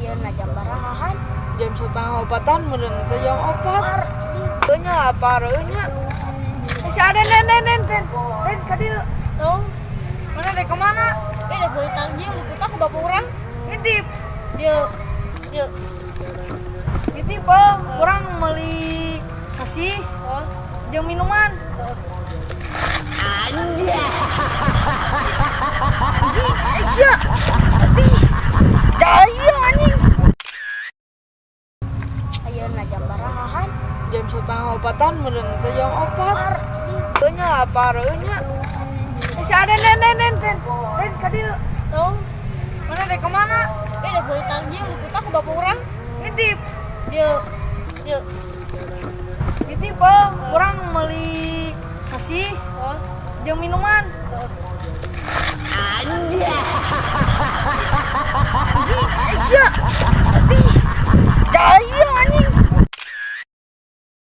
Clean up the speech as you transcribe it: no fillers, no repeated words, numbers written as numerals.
Ayeuna jam barahaan? Jam 3.30 meureun teh jam 4. Nya lapar nya. Eh, si Aden, Den, Den, Den, Den, Den, ka dieu. Tuh, Mana dek kemana? Eh, udah boleh takjil, kita ke bapak orang. Nitip. Yuk, yuk. Nitip, Bang. Urang meuli sosis Oh, jeung minuman. Anjing. Anjing, Aisyah. Ih, gaya anjing. Ayeuna jam barahaan? Jam 3.30 meureun teh jam 4. Nya lapar nya. Eh, si Aden, Den, Den, Den, Den, Den, ka dieu. Tuh, Mana dek kemana? Eh, udah boleh takjil, kita ke bapak orang. Nitip. Yuk, yuk. Nitip, Bang. Urang meuli sosis Oh, jeung minuman. Anjing. Anjing, Aisyah.